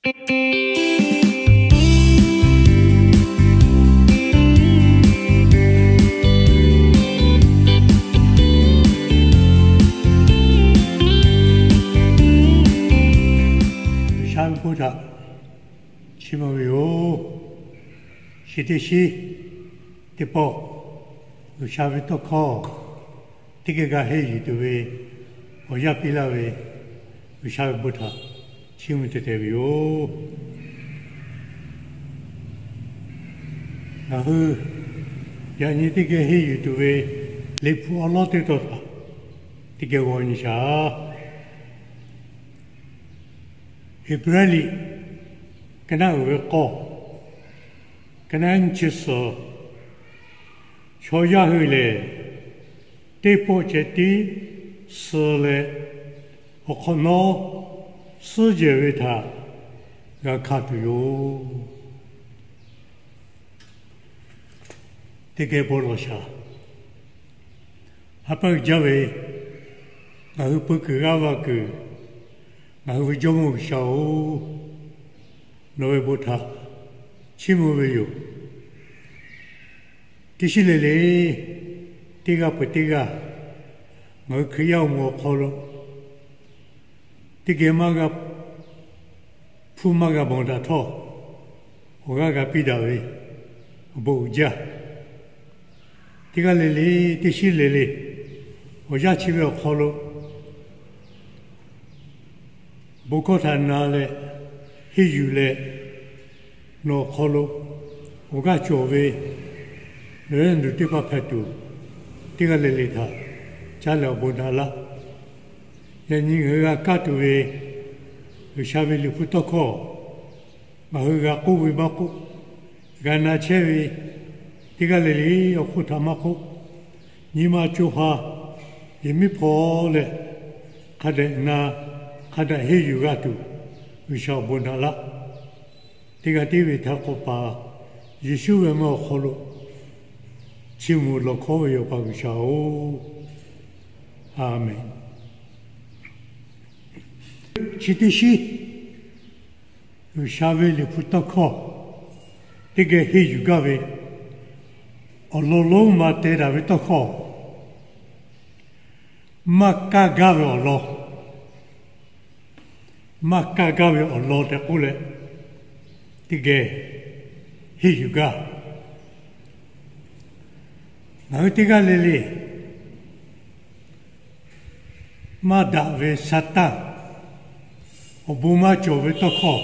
G'uiˬsha ve bon htaꞈ chiˇ mvuh ve yoˬ. Chi teˇ shinˉ teˇ pawˆ, G'uiˬsha ve tawˇ hkawˇ teˇ geh g'a henˇ yuˬ tuˬ ve awˬ yanˇ piˇ laˇ ve G'uiˬsha ve bon htaꞈ chiˇ mvuh te te ve yoˬ. Ngaˬ hui yaꞈ nyi teˇ geh henˇ yuˬ tuˬ ve Liꞈ hpu awˉ lawˉ teˇ tawn htaꞈ teˇ geh g'aw nyi shaˍ. Heˍbrehˇ liꞈ ka naˆ uiˍ ve k'awˇ, ka naˆ nyiˇ chi suhˍ, chaw yaˇ hui lehˬ, teˇ pawˆ ceh tiˉ suh leh, awˬ hk'awꞈ nawˉ suhˉ jehˬ ve htaꞈ g'a hkanˍ tuˬ yoˬ. Teˇ geh bon lawˬ shaˍ. Ha pa uiˍ jaˇ ve, ngaˬ hui peu kuiˬ g'aˇ va kuiˬ, ngaˬ hui ve Jawˇmawˇ G'uiˬsha-oˬ, nawˬ ve bon htaꞈ chiˇ mvuh ve yoˬ. Teˇ shinˉ le le, teˇ g'aˇ peuˬ teˇ g'aˇ, ngaˬ hui Hkriꞈ yaˇ awˬ moˍ awˬ hk'aw lo teˇ geh maˇ g'a hpuˇ maˇ g'a mawˬ daꞈ htawˇ, awˬ g'aˇ g'a piˇ daꞈ ve awˬ bon uiˍ jaˇ. Teˇ g'aˇ le le, teˇ shinˉ le le, awˬ yanˇ chi ve awˬ hk'aw lo bon hkawˇ htaꞈ na leh, henˇ yuˬ leh, nawˬ awˬ hk'aw lo awˬ g'aˇ cawˬ ve nawˬ yaˇ nyi teˇ hpaˍ hpehꞈ tuˬ, teˇ g'aˇ le le htaꞈ caˉ leh awˬ bon daꞈ laˇ. Yaꞈ nyi ngaˬ hui g'a kaˇ tuˬ ve G'uiˬsha ve Liꞈ hpu tawˇ hkawˇ, ngaˬ hui g'a k'oˆ ve maˇ k'oˆ, g'a na chehˇ ve, teˇ g'aˇ le le awˬ hk'oˆ htaꞈ maˇ k'oˆ, nyi ma co ha yehˬ miˉ hpaw leh, hk'a dehꞈ na, hk'a dehꞈ henˇ yuˬ g'a tuˬ, G'uiˬsha awˬ bon daꞈ laˇ. Teˇ g'aˇ tiˉ ve htaꞈ k'awꞈ paˍ, Yeˍsuˆ ve mawˇ awˬ hk'aw lo chiˇ mvuh lawˬ hkawˉ ve yoˬ, pa G'uiˬsha-oˬ, Aˍmenˍ. Chi teˇ shinˉ, G'uiˬsha ve Liꞈ hpu tawˇ hkawˇ teˇ geh henˇ yuˬ gaˇ ve awˬ lawn lonˉ ma teh daꞈ ve tawˇ hkawˇ, maˇ kaˇ gaˇ ve awˬ lawn, maˇ kaˇ gaˇ ve awˬ lawn tehꞈ k'oˆ leh, teˇ geh henˇ yuˬ gaˇ. Ngaˬ hui teˇ g'aˇ le le maˇ daꞈ ve Saˍtanˍ, awˬ bon maˇ cawˬ ve tawˇ hkawˇ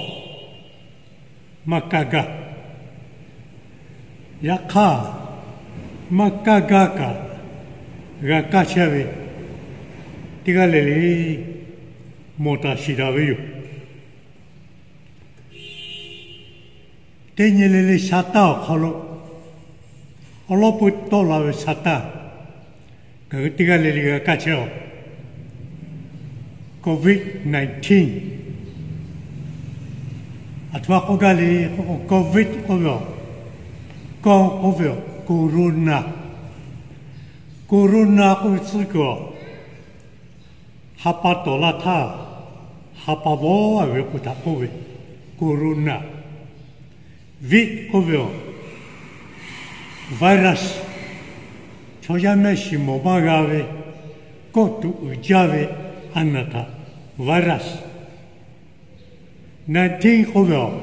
maˇ kaˇ gaˇ. Yaꞈ hk'aˇ, maˇ kaˇ gaˇ kaꞈ g'a kaˇ chehˇ ve, teˇ g'aˇ le le mawˬ taˍ shiˍ daꞈ ve yoˬ. Teˇ nyi le le Saˍtanˍ awˬ hk'aw lo, awˬ lawn peu tawˆ la ve Saˍtanˍ, ngaˬ hui teˇ g'aˇ le le g'a kaˇ chehˇ-oˬ. Covid nineteen, aˬ htoꞈ ma k'oˆ gaˇ le k'o, Covid k'oˆ ve aˬ, kawˇ k'oˆ ve aˬ, Corona, Corona k'oˆ ve tcuhˉ kuiˬ aˬ, ha pa tawˍ laˇ htaˇ, ha pa vawˇ ve k'o htaꞈ k'oˆ ve Corona. Vid k'oˆ ve aˬ, virus, chaw yaˇ mehˆ shiˍ mawˬ maˇ g'a ve, kawˆ tuꞈ uiˍ jaˇ ve a naˬ htaꞈ virus. Nineteen k'oˆ ve aˬ,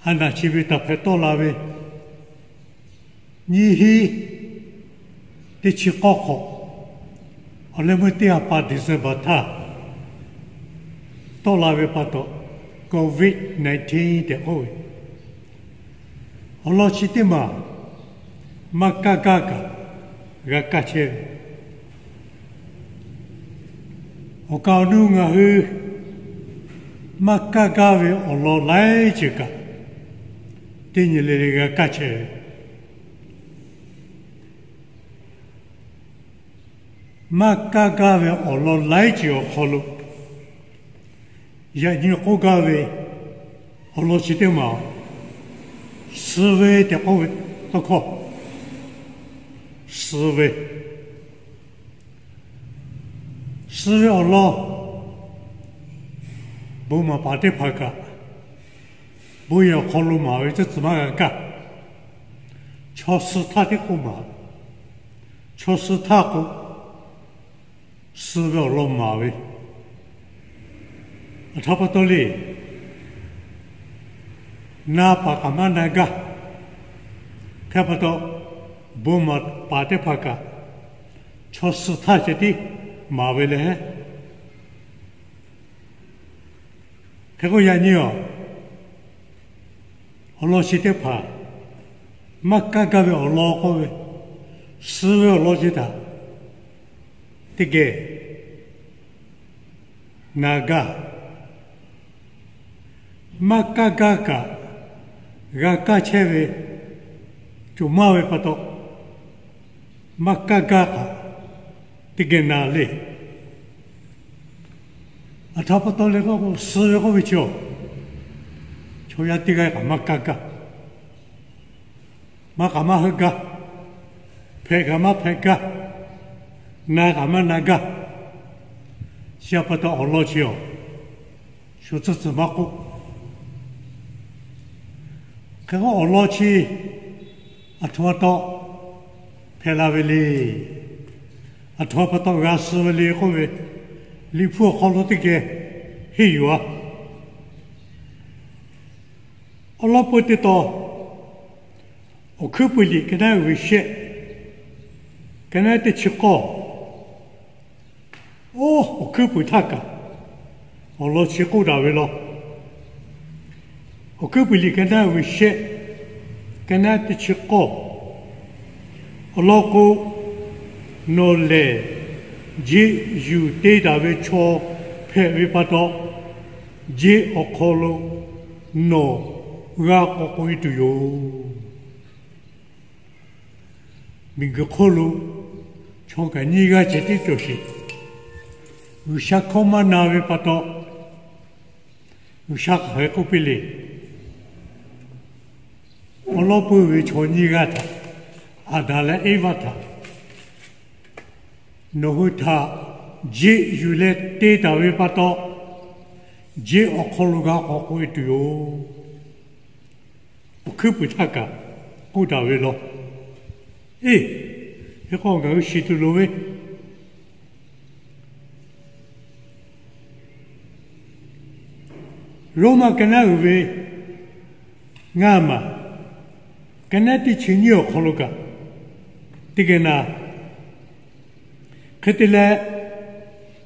a naˬ chi ve taˍ hpehꞈ tawˆ la ve, nyiˇ hinˉ teˇ chi k'awˇ hk'awꞈ, awˬ leh meuˇ teˇ ha pa December htaˇ tawˆ la ve pa taw, Covid nineteen tehꞈ k'oˆ ve, awˬ lawn chi teˇ maˬ maˇ kaˇ gaˇ kaꞈ g'a kaˇ chehˇ ve, awˬ kaˍ awˬ nu ngaˬ hui maˇ kaˇ gaˇ ve awˬ lawn laiˉ ceuˬ kaꞈ, teˇ nyi le le g'a kaˇ chehˇ ve. Maˇ kaˇ gaˇ ve awˬ lawn laiˉ ceuˬ awˬ hk'aw lo, yaꞈ nyi k'oˆ gaˇ ve awˬ lawn chi teˇ maˬ, suh ve tehꞈ k'oˆ ve tawˇ hkawˇ, suh ve, suh ve awˬ lawn Bon maˍ paˍ teˇ hpaˍ kaꞈ, bon yehˬ awˬ hk'aw lo maˍ ve tcuhˉ tcuhˬ maˇ g'a kaˇ. Chaw suh htaˇ tiˉ k'oˆ maˍ ve, chaw suh htaˇ k'o, suh ve awˬ lawn maˍ ve, aˬ htoꞈ pa taw le. Na paˍ kaꞈ maˇ na gaˇ. Hk'e pa taw, bon maˍ paˍ teˇ hpaˍ kaꞈ, chaw suh htaˇ ceh tiˉ maˍ ve leh, hk'e k'o yaꞈ nyi awˬ lawn chi teˇ hpaˍ, maˇ kaˇ gaˇ ve awˬ lawn k'oˆ ve, suh ve awˬ lawn chi htaꞈ teˇ geh na gaˇ. Maˇ kaˇ gaˇ kaꞈ g'a kaˇ chehˇ ve cawˬ maˇ ve pa taw, maˇ kaˇ gaˇ kaꞈ teˇ geh na le. Aˬ htoꞈ pa taw le k'o, suh ve k'oˆ ve chi awˬ, chaw yaˇ teˇ g'aˇ kaꞈ maˇ kaˇ gaˇ, maˇ kaꞈ maˇ heuˆ gaˇ, hpehꞈ kaꞈ maˇ hpehꞈ gaˇ, na kaꞈ maˇ na gaˇ. Chi pa taw awˬ lawn chi awˬ, shu tcuhˉ tcuhˬ maˇ k'oˆ. Hk'e k'o awˬ lawn chi aˬ htoꞈ pa taw hpehꞈ la ve le, aˬ htoꞈ pa taw g'a suh ve le k'oˆ ve, Liꞈ hpu awˬ hk'aw lo teˇ geh henˇ yuˬ-a. Awˬ lawn peu teˇ taw, Awˬ hkuiˉ puiˍ liꞈ ka naˉ uiˍ ve shehˆ, ka naˉ teˇ chi k'awˇ, oˇ awˬ hkuiˉ puiˍ htaˇ kaꞈ awˬ lawn chi k'oˆ daꞈ ve law. Awˬ hkuiˉ puiˍ liꞈ ka naˉ uiˍ ve shehˆ, ka naˉ teˇ chi k'awˇ, awˬ lawn k'o, nawˬ lehˬ jeˆ yuˬ te daꞈ ve chaw hpehꞈ ve pa taw, jeˆ awˬ hk'aw lo nawˬ g'a k'awꞈ k'oꞈ e tuˬ yoˬ. Miˬguiˬ hk'oˆ lo chaw kaꞈ nyiˇ g'aˇ ceh tiˉ cawˬ sheˍ. G'uiˬsha hkawˇ maˇ na ve pa taw, G'uiˬsha hk'aˬ hk'e k'oˆ piˇ le. Awˬ lawn peuˬ ve chaw nyiˇ g'aˇ htaꞈ, Aˍdanˍ leh Eˇvaˆ htaꞈ, nawˬ hui htaꞈ jeˆ yuˬ leh te taˍ ve pa taw, jeˆ awˬ hk'aw lo g'a k'awꞈ k'oꞈ e tuˬ yoˬ. Awˬ hkuiˉ puiˍ htaˇ kaꞈ k'oˆ taˍ ve law. Eˇ, hk'e k'o ngaˬ hui shiˍ tuˬ loˍ ve, Roˉmaꞈ ka naˉ uiˍ ve ngaˇ maˬ, ka naˉ teˇ chi nyiˇ awˬ hk'aw lo kaꞈ teˇ geh na. Hk'e te leh,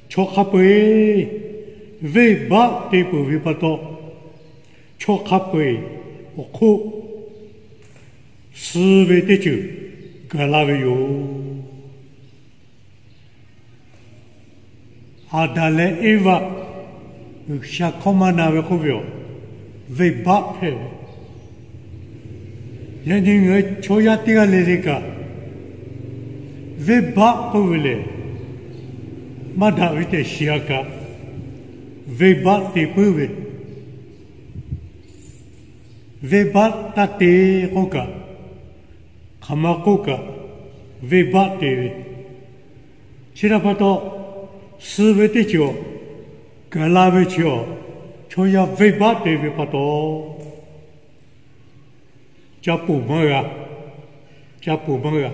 chaw hk'a peu-eˬ venˇ baˆ te peuˬ ve pa taw, chaw hk'a peu-eˬ awˬ hk'oˆ suh ve teˇ ceuˬ gaˬ la ve yoˬ. Aˍdanˍ leh Eˇvaˆ G'uiˬsha hkawˇ maˇ na ve k'oˆ ve awˬ, venˇ baˆ hpehꞈ ve. Yaꞈ nyi ngaˬ hui chaw yaˇ teˇ g'aˇ le le kaꞈ, venˇ baˆ k'oˆ ve lehˬ, maˇ daꞈ ve tehꞈ shiˍ-a kaꞈ, venˇ baˆ te puiˉ ve, venˇ baˆ taˇ te k'oˆ kaꞈ, hk'aˬ ma k'oˆ kaꞈ, venˇ baˆ te ve. Chi htaꞈ pa taw, suh ve teˇ ceuˬ awˬ, gaˬ la ve chi awˬ, chaw yaˇ venˇ baˆ te ve pa taw, ca poˬ maˇ g'a, ca poˬ maˇ g'a.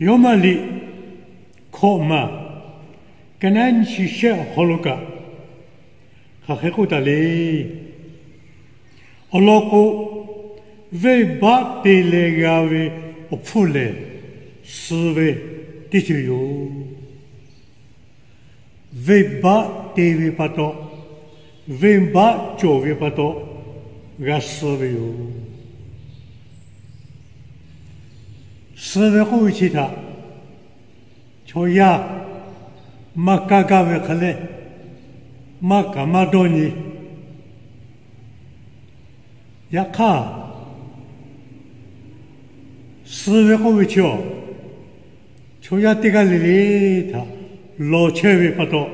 Roˉmaꞈ liꞈ hkawꞈ maˬ, ka naˉ nyiˇ chi shehˆ awˬ hk'aw lo kaꞈ, hk'aˬ hk'e k'oˆ taˍ le. Awˬ lawn k'o, venˇ baˆ te leh g'a ve awˬ hpfuhˇ lehˬ, suh ve teˇ ceuˬ yoˬ. Venˇ baˆ te ve pa taw, venˇ baˆ cawˬ ve pa taw, g'a suh ve yoˬ. Suh ve k'oˆ ve chi htaꞈ chaw yaˇ maˇ kaˇ gaˇ ve hk'e leh, maˇ kaˍ maˇ dawˇ nyi. Yaꞈ hk'aˇ, suh ve k'oˆ ve chi awˬ, chaw yaˇ teˇ g'aˇ le le htaꞈ lawˬ chehˇ ve pa taw,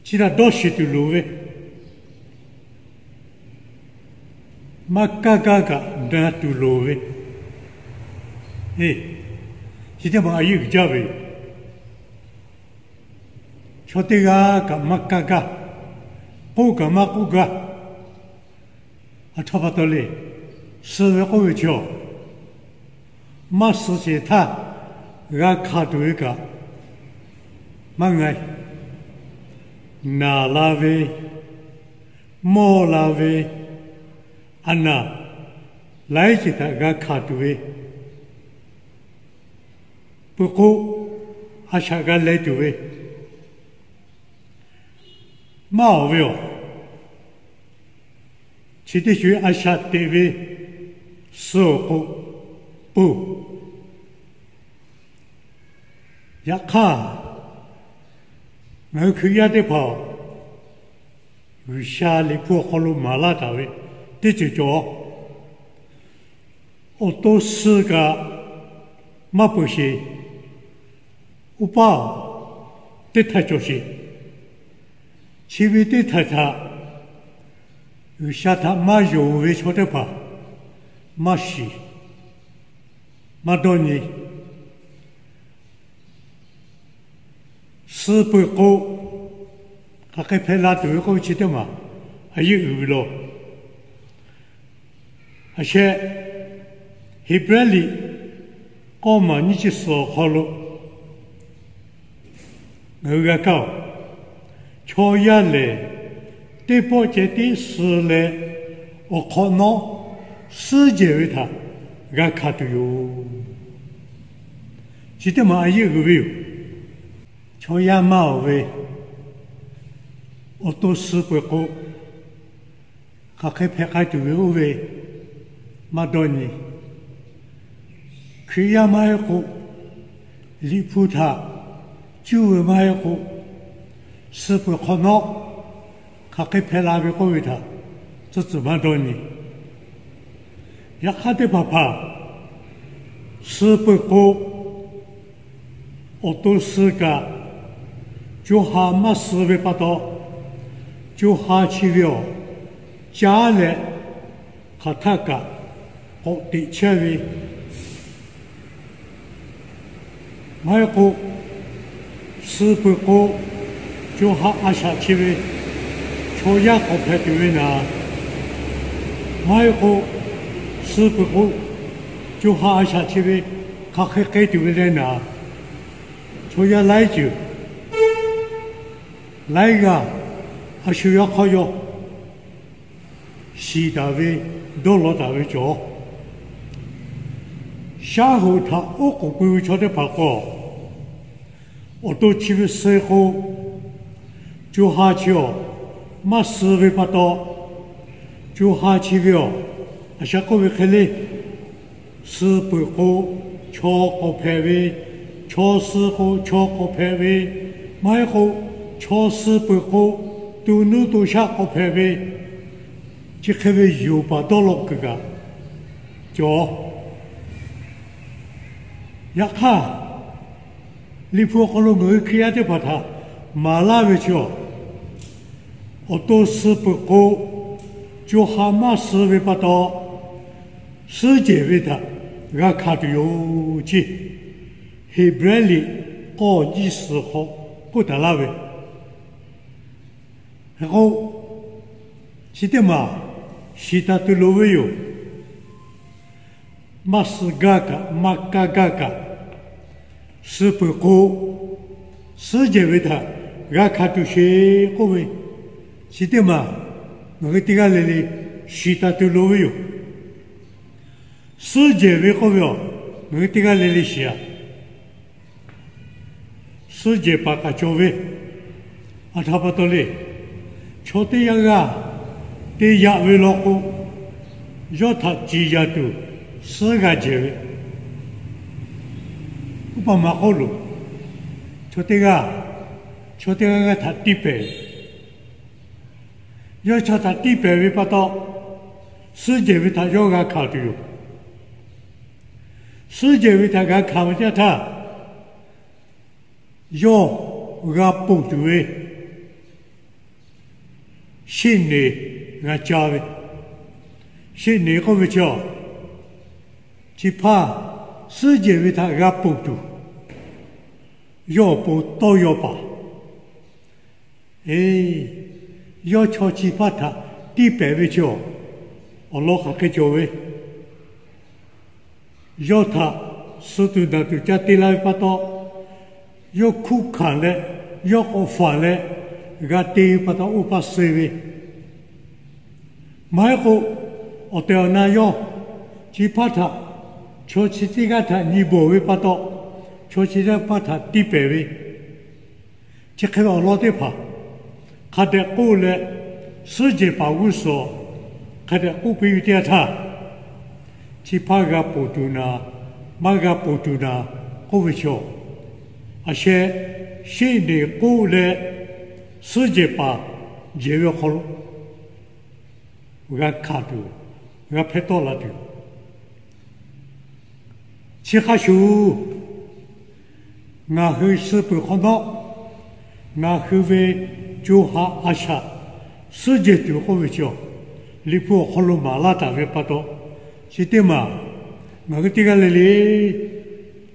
chi htaꞈ dawˇ shiˍ tuˬ loˍ ve, maˇ kaˇ gaˇ kaꞈ na tuˬ loˍ ve, chi teˇ maˬ a yeˇ uiˍ jaˇ ve yoˬ. Chaw teˇ g'aˇ kaꞈ maˇ kaˇ gaˇ, k'oˆ kaꞈ maˇ k'oˆ gaˇ. Aˬ htoꞈ pa taw le, suh ve k'oˆ ve chaw, maˇ suh sheˍ htaˇ g'a hkanˍ tuˬ ve kaꞈ maˇ nga. Naˬ la ve, mawˇ la ve, a naˬ laiˉ ceuˬ htaꞈ g'a hkanˍ tuˬ ve, peuˬ k'o a shaꞈ g'a leh tuˬ ve maˇ awˍ ve yoˬ. Chi teˇ shu a shaꞈ teꞈ ve suh awˬ k'o, peuˬ. Yaꞈ hk'aˇ, ngaˬ hui Hkriꞈ yaˇ teˇ hpaˍ G'uiˬsha liꞈ hpu awˬ hk'aw lo maˍ laˇ taˍ ve teˇ ceuˬ cawˬ. Awˬ to suh kaꞈ maˇ peuˬ sheˍ. Oˇ paˇ teˇ htaˇ cawˬ sheˍ. Chi ve teˇ htaꞈ htaꞈ G'uiˬsha htaꞈ maˇ yonˍ ve chaw teˇ hpaˍ maˇ shiˍ, maˇ dawˇ nyi. Suh peuˬ k'o, hk'aˬ hk'e hpehꞈ la tuˬ ve k'oˆ ve chi teˇ maˬ a yeˆ uiˍ ve law. Aˬ shehˍ, Heˍbrehˇ liꞈ k'awˇ maˬ nyiˇ chi suhˍ awˬ hk'aw lo ngaˬ hui g'a kaˇ oˬ. Chaw yaˇ lehˬ, teˇ pawˆ ceh tiˉ suh leh, awˬ hk'awꞈ nawˉ suhˉ jehˬ ve htaꞈ g'a hkanˍ tuˬ yoˬ. Chi teˇ maˬ a yeˆ uiˍ ve yoˬ. Chaw yaˇ maˇ awˍ ve awˬ to suh peuˬ k'o, hk'aˬ hk'e hpehꞈ k'ai tuˬ ve oˇ ve maˇ dawˇ nyi. Hkriꞈ yaˇ maˇ heˆ k'o, liꞈ hpu htaꞈ cuˇ ve maˇ heˆ k'o, suh peuˬ hk'awꞈ nawˉ hk'aˬ hk'e hpehꞈ la ve k'oˆ ve htaꞈ tcuh tcuhˍ maˇ dawˇ nyi. Yaꞈ hk'aˇ teˇ hpaˍ hpaˍ suh peuˬ k'o, awˬ to suh kaꞈ co ha maˇ suh ve pa taw, co ha chi ve awˬ caˉ leh hk'aˬ htaˆ kaꞈ k'awꞈ teꞈ chehˇ ve maˇ heˆ k'o, suh peuˬ k'o, co ha a shaꞈ chi ve chaw yaˇ k'awꞈ hpehꞈ tuˬ ve naˍ. Maˇ heˆ k'o, suh peuˬ k'o, co ha a shaꞈ chi ve hk'aˬ hk'e k'ai tuˬ ve leh naˍ. Chaw yaˇ laiˉ ceuˬ laiˉ g'aˇ a shu yawˇ hk'aw yawˇ shiˍ taˍ ve, dawˇ law taˍ ve cawˬ. Shaˉ hoꞈ htaꞈ oˉ k'oˍ pui ve chaw teˇ hpaˍ k'o, awˬ to chi ve suh k'o, co ha chi awˬ maˇ suh ve pa taw, co ha chi ve awˬ, a shaꞈ k'oˆ ve hk'e le, suh peuˬ k'o chaw k'awꞈ hpehꞈ ve, chaw suh k'o chaw k'awꞈ hpehꞈ ve, maˇ heˆ k'o chaw suh peuˬ k'o to nuˇ to shaˆ k'awꞈ hpehꞈ ve, chi hk'e ve yoˬ paˍ dawˇ law kuiˬ kaꞈ cawˬ. Yaꞈ hk'aˇ, liꞈ hpu awˬ hk'aw lo ngaˬ hui Hkriꞈ yaˇ teˇ hpaˍ htaꞈ maˍ laˇ ve chi awˬ, awˬ to suh peuˬ k'o, co ha maˇ suh ve pa taw, suhˉ jehˬ ve htaꞈ g'a hkanˍ tuˬ yoˬ ceˇ. Heˍbrehˇ liꞈ k'awˇ nyiˇ suhˍ hk'aw k'oˆ taˍ laˇ ve. Hk'e k'o, chi teˇ maˬ shiˍ taˍ tuˬ loˍ ve yoˬ. Maˇ suh gaˇ kaꞈ maˇ kaˇ gaˇ kaꞈ, suh peuˬ k'o, suhˉ jehˬ ve htaꞈ g'a hkanˍ tuˬ sheˍ k'oˆ ve, chi teˇ maˬ ngaˬ hui teˇ g'aˇ le le shiˍ taˍ tuˬ loˍ ve yoˬ. Suhˉ jehˬ ve k'oˆ ve awˬ, ngaˬ hui teˇ g'aˇ le le shiˍ a. Suhˉ jehˬ paˍ kaꞈ cawˬ ve, aˬ htoꞈ pa taw le. Chaw teˇ g'aˇ g'aˇ te yaꞈ ve law k'o, yawˇ htaꞈ ciˍ yaˍ tuˬ suhˉ g'a jehˬ ve. Oˇ pa maˬ k'oˆ loˬ, chaw teˇ g'aˇ, chaw teˇ g'aˇ g'aˇ htaꞈ tiˇ pehˍ ve, yawˇ chaw htaꞈ tiˇ pehˍ ve pa taw, suhˉ jehˬ ve htaꞈ yawˇ g'a hkanˍ tuˬ yoˬ. Suhˉ jehˬ ve htaꞈ g'a hkanˍ ve teˇ yanˇ htaˇ, yawˇ g'a ponˬ tuˬ ve sheˆ neˍ g'a ca ve. Sheˆ neˍ k'oˆ ve chi a, chi hpaˇ suhˉ jehˬ ve htaꞈ g'a ponˬ tuˬ, yawˇ awˬ pon tawˇ yaw paˍ, Eˬ, yawˇ chaw chi hpaˇ htaꞈ tiˇ pehˍ ve chaw, awˬ lawn hk'aˬ hk'e cawˬ ve, yawˇ htaꞈ suh tuˬ naˬ tuˬ ca te la ve pa taw, yawˇ hkuˆ hkanˍ leh, yawˇ k'awꞈ faˍ leh, g'a te ve pa taw oˇ hpaˇ suh ve. Maˇ heˆ k'o, awˬ tehˬ awˬ na yawˇ chi hpaˇ htaꞈ, chaw chi teˇ g'aˇ htaꞈ nyi bawˬ ve pa taw, chaw chi teˇ hpaˇ htaꞈ tiˇ pehˍ ve. Chi hk'e ve awˬ lawn teˇ hpaˍ hk'a dehꞈ k'oˆ leh, suhˉ jehˬ paˍ g'uˇ suhˍ hk'a dehꞈ k'oˆ piˇ ve teˇ yanˇ htaˇ, chi hpaˇ g'a ponˬ tuˬ naˍ, maˇ g'a ponˬ tuˬ naˍ k'oˆ ve chaw, a sheh, sheˆ neˍ k'oˆ leh, suhˉ jehˬ paˍ jehˬ ve awˬ hk'aw lo g'a hkanˍ tuˬ, g'a hpehˇ tawˆ la tuˬ. Chi hk'a shuˍ, ngaˬ hui suh peuˬ hk'awꞈ nawˉ, ngaˬ hui ve co ha a shaꞈ suhˉ jehˬ tuˬ k'oˆ ve chaw, Liꞈ hpu awˬ hk'aw lo maˍ laˇ taˍ ve pa taw, chi teˇ maˬ ngaˬ hui teˇ g'aˇ le le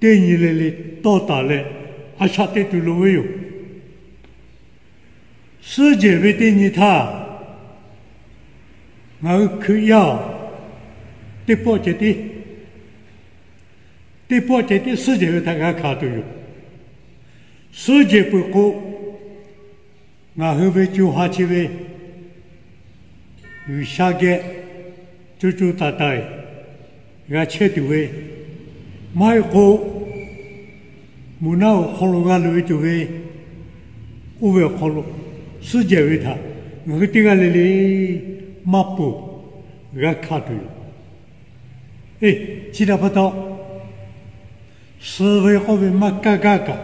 teˇ nyi le le tawˇ taˍ leh, a shaꞈ teꞈ tuˬ loˍ ve yoˬ. Suhˉ jehˬ ve teˇ nyi htaˇ, ngaˬ hui Hkriꞈ yaˇ-oˬ, teˇ pawˆ ceh tiˉ, teˇ pawˆ ceh tiˉ suhˉ jehˬ ve htaꞈ g'a hkanˍ tuˬ yoˬ. Suhˉ jehˬ peuˬ k'o, ngaˬ hui ve co ha chi ve G'uiˬsha geh co co taiˍ taiˍ g'a chehˇ tuˬ ve, maˇ heˆ k'o, mvuhˇ naˆ awˬ hk'aw lo g'a loꞈ e tuˬ ve, oˇ ve awˬ hk'aw lo suhˉ jehˬ ve htaꞈ ngaˬ hui teˇ g'aˇ le le maˇ ponˬ, g'a hkanˍ tuˬ yoˬ. Eˬ, chi htaꞈ pa taw, suh ve k'oˆ ve maˇ kaˇ gaˇ kaꞈ,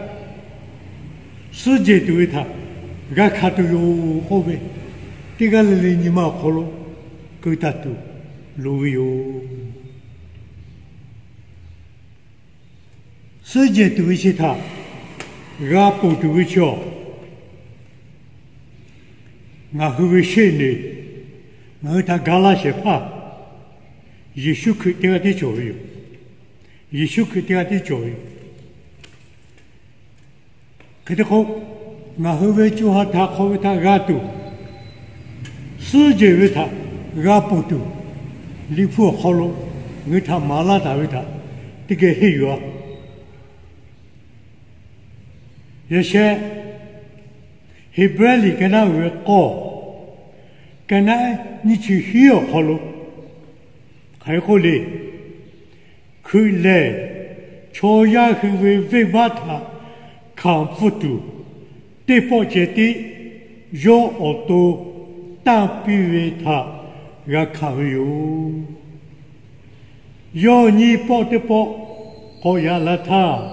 suhˉ jehˬ tuˬ ve htaꞈ g'a hkanˍ tuˬ yoˬ k'oˆ ve, teˇ g'aˇ le le nyi ma awˬ hk'aw lo keu taˍ tuˬ loˍ ve yoˬ. Suhˉ jehˬ tuˬ ve chi htaꞈ g'a ponˬ tuˬ ve chaw, ngaˬ hui ve sheˆ neˍ, ngaˬ hui htaꞈ ga laˇ shehˍ hpaˇ Yeˍsuˆ Hkriꞈ teˇ g'aˇ tiˉ cawˬ ve yoˬ. Yeˍsuˆ Hkriꞈ teˇ g'aˇ tiˉ cawˬ ve yoˬ. Hk'e te k'o, ngaˬ hui ve co ha htaꞈ hk'aw ve htaꞈ g'a tuˬ, suhˉ jehˬ ve htaꞈ g'a ponˬ tuˬ, Liꞈ hpu awˬ hk'aw lo ngaˬ hui htaꞈ maˍ laˇ taˍ ve htaꞈ teˇ geh henˇ yuˬ-a. Yaꞈ sheh, Heˍbrehˇ liꞈ ka naˉ ve k'awˇ, ka naˉ nyiˇ chi hiˉ awˬ hk'aw lo hk'aˬ hk'e k'oˆ le, Hkriꞈ lehˬ, chaw yaˇ hui ve venˇbaˆ htaꞈ hkanˍ pfuhˇ tuˬ, teˇ pawˆ ceh tiˉ yawˇ awˬ to tanˇ piˇ ve htaꞈ g'a hkanˍ ve yoˬ. Yawˇ nyiˇ pawˆ teˇ pawˆ k'awꞈ yaꞈ la htaˇ,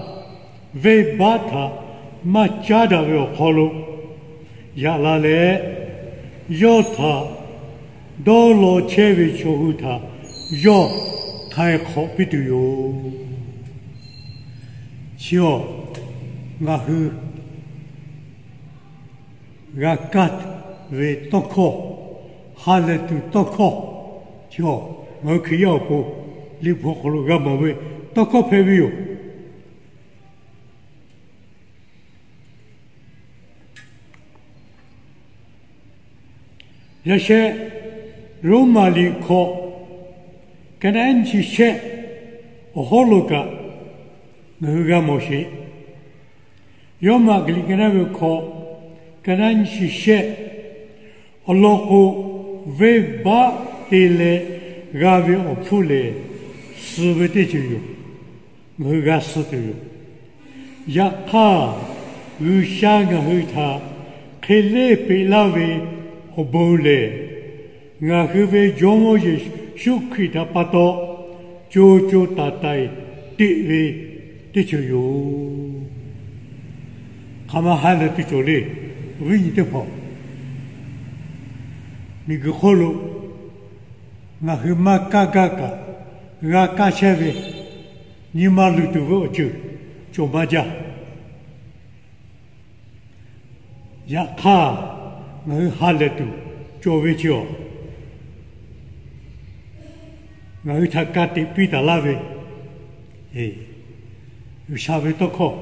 venˇbaˆ htaꞈ maˇ caˉ daꞈ ve awˬ hk'aw lo yaꞈ la leh, yawˇ htaꞈ dawˇ law chehˇ ve chaw hui htaꞈ yawˇ htaiˍ hk'awꞈ piˇ tuˬ yoˬ. Chi awˬ, ngaˬ hui g'a kaˇ ve tawˇ hkawˇ, ha lehˬ tuˬ tawˇ hkawˇ, chi awˬ, ngaˬ hui Hkriꞈ yaˇ awˬ pon Liꞈ hpu awˬ hk'aw lo g'a mawˬ ve tawˇ hkawˇ hpehꞈ ve yoˬ. Yaꞈ sheh, Roˉmaꞈ liꞈ hkawꞈ, ka naˉ nyiˇ chi shehˆ awˬ hawˉ lo kaꞈ ngaˬ hui g'a mawˬ sheˍ. Roˉmaꞈ liꞈ ka naˉ ve hkawꞈ, ka naˉ nyiˇ chi shehˆ, awˬ lawn k'o, venˇbaˆ te leh g'a ve awˬ hpfuhˇ lehˬ, suh ve teˇ ceuˬ yoˬ. Ngaˬ hui g'a suh tuˬ yoˬ. Yaꞈ hk'aˇ, G'uiˬsha ngaˬ hui htaꞈ hk'e leˇ peꞈ laˇ ve awˬ bon lehˬ, ngaˬ hui ve Jawˇmawˇ Yeˍsuˆ Hkriꞈ htaꞈ pa taw co co taiˍ taiˍ teꞈ ve teˇ ceuˬ yoˬ. Hk'aˬ ma ha lehˬ tuˬ cawˬ le, awˬ viˉ nyi teˇ hpaˍ, miˬguiˬ hk'oˆ lo ngaˬ hui maˇ kaˇ gaˇ kaꞈ g'a kaˇ chehˇ ve, nyi ma luˬ tuˬ ve awˬ ceuˬ cawˬ maˇ jaˇ. Yaꞈ hk'aˇ, ngaˬ hui ha lehˬ tuˬ cawˬ ve chi awˬ, ngaˬ hui htaꞈ ka tiꞈ piˇ taˍ laˇ ve, G'uiˬsha ve tawˇ hkawˇ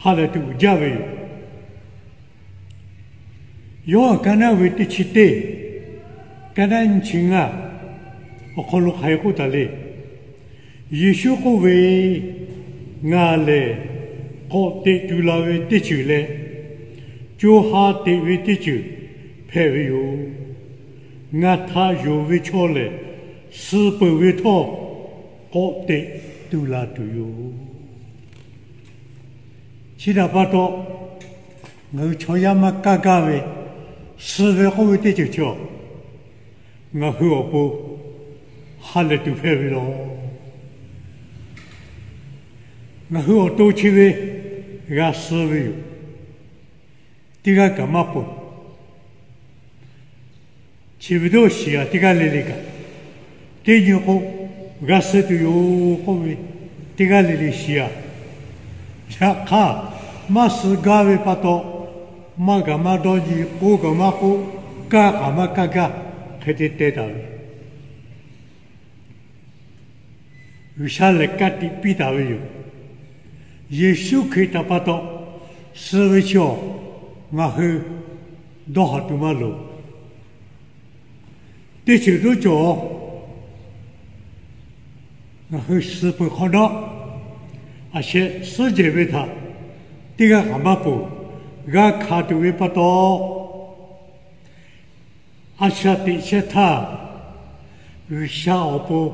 ha lehˬ tuˬ uiˍ jaˇ ve yoˬ. Yoˇhanˬ kaˇ naˉ ve teˇ chi teˇ, kaˇ naˉ nyiˇ chi ngaˇ awˬ hk'aw lo hk'aˬ hk'e k'oˆ taˍ le. Yeˍsuˆ k'oˆ ve, Ngaˬ lehˬ k'awꞈ teꞈ tu la ve teˇ ceuˬ leh co ha teꞈ ve teˇ ceuˬ hpehꞈ ve yoˬ. Ngaˬ htaꞈ yonˍ ve chaw lehˬ, suh peuˬ ve htawˇ k'awꞈ teꞈ tu la tuˬ yoˬ. Chi htaꞈ pa taw, ngaˬ hui chaw yaˇ maˇ kaˇ gaˇ ve, suh ve k'oˆ ve teˇ ceuˬ chi awˬ, ngaˬ hui awˬ pon ha lehˬ tuˬ hpehꞈ ve yoˬ. Ngaˬ hui awˬ to chi ve g'a suh ve yoˬ. Teˇ g'aˇ kaꞈ maˇ peuˬ. Chi ve dawˇ shiˍ aꞈ teˇ g'aˇ le le kaꞈ, teˇ nyi k'o g'a suh tuˬ yoˬ k'oˆ ve, teˇ g'aˇ le le shiˍ aꞈ. Yaꞈ hk'aˇ, maˇ suh gaˇ ve pa taw, maˇ gaˬ maˇ dawˇ nyi, k'oˆ kaꞈ maˇ k'oˆ, kaˇ kaꞈ maˇ kaˇ gaˇ, hk'e te teh taˍ ve G'uiˬsha lehˬ ka tiꞈ piˇ taˍ ve yoˬ. Yeˍsuˆ Hkriꞈ htaꞈ pa taw suh ve chi awˬ, ngaˬ hui dawˇ haꞈ tuˬ maˇ loˍ. Teˇ ceuˬ toˉ cawˬ, ngaˬ hui suh peuˬ hk'awꞈ nawˉ, aˬ sheh suhˉ jehˬ ve htaꞈ teˇ g'aˇ kaꞈ maˇ peuˬ. G'a hkanˍ tuˬ ve pa taw, a shaꞈ teꞈ chehˇ htaˇ, G'uiˬsha awˬ pon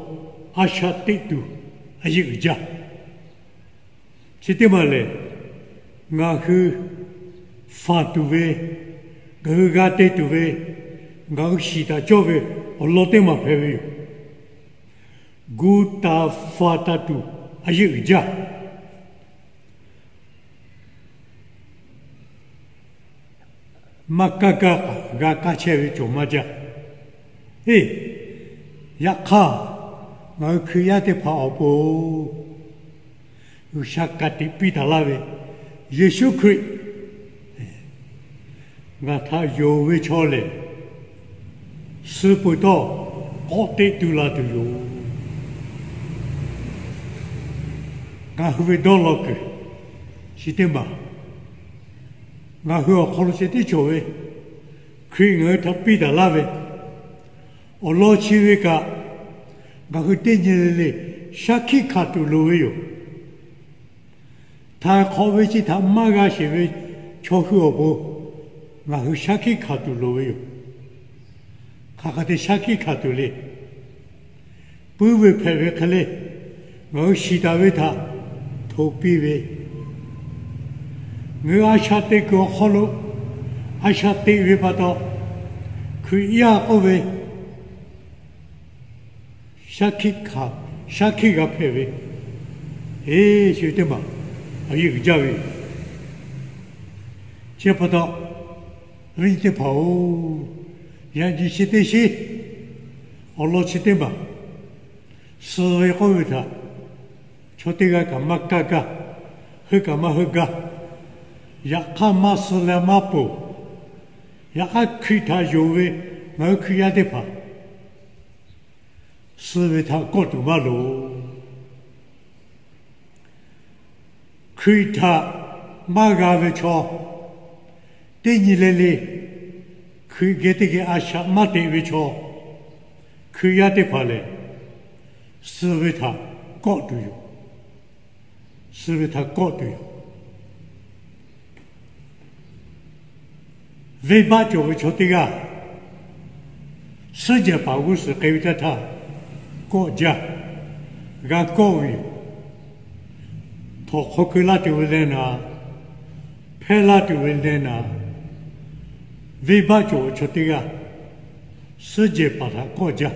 a shaꞈ teꞈ tuˬ a yeˆ uiˍ jaˇ. Chi teˇ maˬ lehˬ, ngaˬ hui faˍ tuˬ ve, ngaˬ hui g'a te tuˬ ve, ngaˬ hui shiˍ taˍ cawˇ ve awˬ lawn teˇ maˬ hpehꞈ ve yoˬ. Gu taˍ faˍ taˍ tuˬ a yeˆ uiˍ jaˇ. Maˇ kaˇ gaˇ kaꞈ g'a kaˇ chehˇ ve cawˬ maˇ jaˇ. Eˇ, yaꞈ hk'aˇ, ngaˬ hui Hkriꞈ yaˇ teˇ hpaˍ awˬ pon G'uiˬsha ka tiꞈ piˇ taˍ laˇ ve, Yeˍsuˆ Hkriꞈ ngaˬ htaꞈ yonˍ ve chaw lehˬ, suh peuˬ htawˇ k'awꞈ teꞈ tu la tuˬ yoˬ. Ngaˬ hui ve dawˇ law kuiˬ chi teˇ maˬ, ngaˬ hui awˬ hk'aw lo ceh tiˉ cawˬ ve, Hkriꞈ ngaˬ hui htaꞈ piˇ taˍ laˇ ve awˬ lawn chi ve kaꞈ, ngaˬ hui teˇ nyi le le shaˉ hkiˆ hkanˍ tuˬ loˍ ve yoˬ. Htaiˍ hk'awꞈ ve chi htaꞈ maˇ g'a sheˍ ve chaw hui awˬ pon ngaˬ hui shaˉ hkiˆ hkanˍ tuˬ loˍ ve yoˬ. Hk'aˬ hk'e te shaˉ hkiˆ hkanˍ tuˬ le. Puiˉ ve hpehꞈ ve hk'e le, ngaˬ hui shiˍ taˍ ve htaꞈ hto piˇ ve, ngaˬ hui a shaꞈ teꞈ kuiˬ awˬ hk'aw lo a shaꞈ teꞈ ve pa taw, Hkriꞈ yaˇ k'oˆ ve shaˉ hkiˆ hkanˍ, shaˉ hkiˆ g'a hpehꞈ ve, eˇ, chi teˇ maˬ a yeˆ uiˍ jaˇ ve yoˬ. Chi pa taw, viˉ nyi teˇ hpaˍ-oˬ, yaꞈ nyi chi teˇ shiˉ awˬ lawn chi teˇ maˬ suh ve k'oˆ ve htaꞈ chaw teˇ g'aˇ kaꞈ maˇ kaˇ gaˇ, heuˆ kaꞈ maˇ heuˆ gaˇ. Yaꞈ hk'aˇ maˇ suh leh maˇ peuˬ. Yaꞈ hk'aˇ Hkriꞈ htaꞈ yonˍ ve ngaˬ hui Hkriꞈ yaˇ teˇ hpaˍ suh ve htaꞈ kawˆ tuˬ maˇ loˍ. Hkriꞈ htaꞈ maˇ g'a ve chaw, teˇ nyi le le Hkriꞈ geh teˇ geh a shaꞈ maˇ teꞈ ve chaw, Hkriꞈ yaˇ teˇ hpaˍ lehˬ, suh ve htaꞈ kawˆ tuˬ yoˬ. Suh ve htaꞈ kawˆ tuˬ yoˬ. Venˇbaˆ cawˬ ve chaw teˇ g'aˇ suhˉ jehˬ paˍ g'uˇ suhˍ k'ai ve teˇ htaˇ kawˆ jaˇ, g'a kawˆ ve yoˬ. Htawnˍ hk'aw keu laˇ tuˬ ve leh naˍ, hpehˇ laˇ tuˬ ve leh naˍ, venˇbaˆ cawˬ ve chaw teˇ g'aˇ suhˉ jehˬ paˍ htaꞈ kawˆ jaˇ.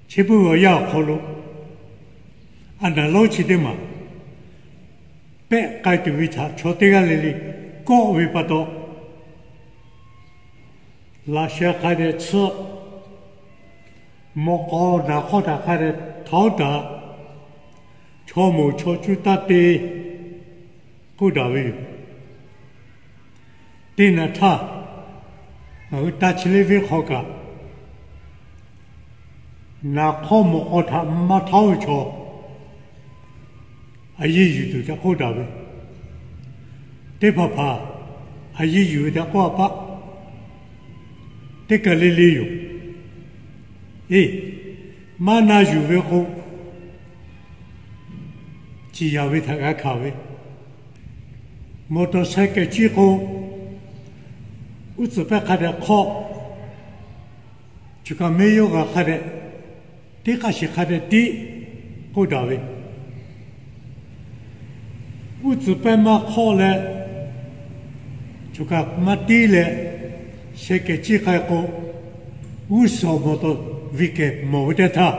Chi beuꞈ ve awˬ yanˇ awˬ hk'aw lo, a naˍ lonˉ chi teˇ maˬ pehˆ k'ai tuˬ ve htaꞈ chaw teˇ g'aˇ le le kawˆ ve pa taw, laꞈ sheh hk'a dehꞈ tsuhˆ, mawꞈ k'aw naˍ hk'awˇ htaꞈ hk'a dehꞈ htaoˉ taˍ, chaw moˍ chaw cuˇ taˇ te k'oˆ daꞈ ve yoˬ. Teˇ naˬ htaˇ, ngaˬ hui taˇ chi leˇ venˇ hk'aw kaꞈ, naˍ hk'awˇ mawꞈ k'aw htaꞈ maˇ htaoˉ ve chaw a yeˇ yuˬ tuˬ ca k'oˆ daꞈ ve yoˬ. teˇ hpaˍ hpaˍ a yiˇ yuˬ ve htaꞈ k'oˆ a paˆ, teˇ kaˬ le le yoˬ. Eˬ, maˇ na yuˬ ve k'o, ciˍ yanˍ ve htaꞈ g'a hkanˍ ve, motor cycle ciˇ k'o, uˉ tcuhˍ pehˇ hk'a dehꞈ hk'awˆ, choˬ kaˬ meˇ yawˇ g'a hk'a dehꞈ tiˉ, k'aˇ shiˍ hk'a dehꞈ tiˉ k'oˆ daꞈ ve, uˉ tcuhˍ pehˇ maˇ hk'awˆ leh, choˬ kaˬ maˇ tiˉ leh, cycle ciˇ k'ai k'o, g'uˇ suhˍ motor vehicle mawˬ ve teˇ htaˇ,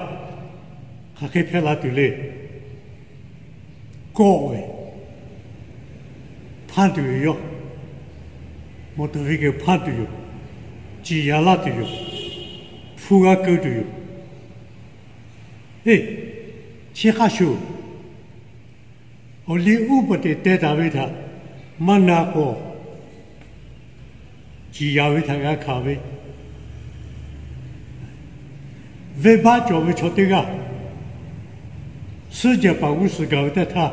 hk'aˬ hk'e hpehꞈ la tuˬ le. Kawˆ ve, hpanˇ tuˬ yoˬ yawˇ. Motor vehicle hpanˇ tuˬ yoˬ. Ciˍ yanˍ laˇ tuˬ yoˬ. Hpu g'a keu tuˬ yoˬ. Eˬ, chi hk'a shuˍ, awˬ liˇ uˉ paˍ teꞈ teh taˍ ve htaꞈ maˇ na k'o, ciˍ yanˍ ve htaꞈ g'a hkanˍ ve, venˇbaˆ cawˬ ve chaw teˇ g'aˇ, suhˉ jehˬ paˍ g'uˇ suhˍ gaˬ ve teˇ htaˇ